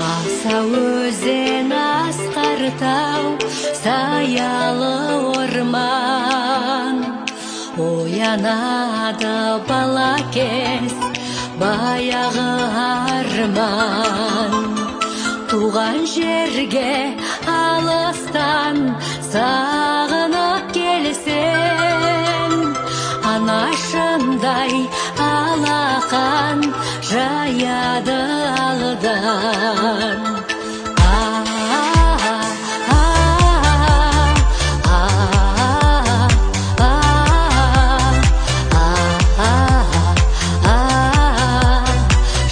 Аса өзен, асқар тау, саялы орман. Оянады бала кез, баяғы арман. Туған жерге алыстан сағынып келсең, анашымдай алақан жаяды алдан.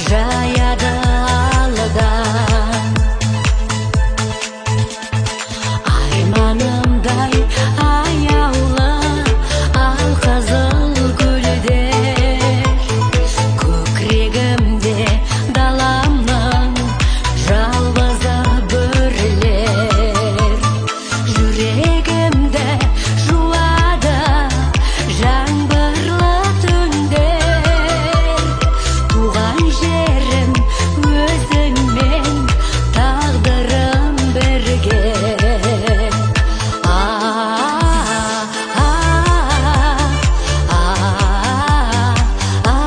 Жаяды алдан. Арманымдай аяулы алқызыл гүлдер, көкірегімде даламның жалбызы бүрлер. Жүрегімді жуады жаңбырлы түндер. Туған жерім өзіңмен, тағдырым бірге. А а а а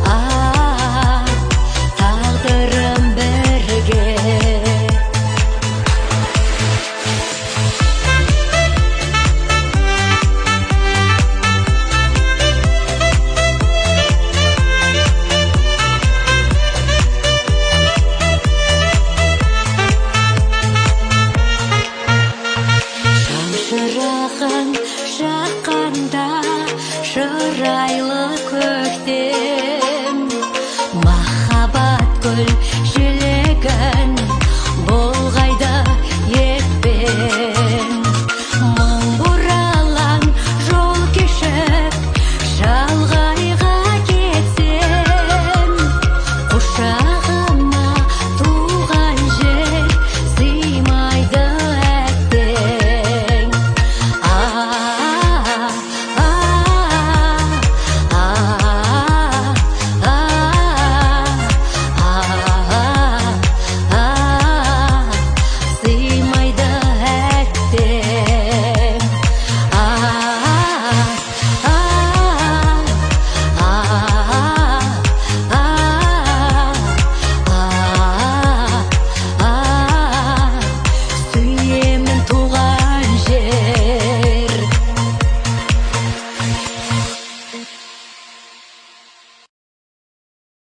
а тағдырым бірге. Шамшырағын жаққанда шырайлы көктем, махаббат гүл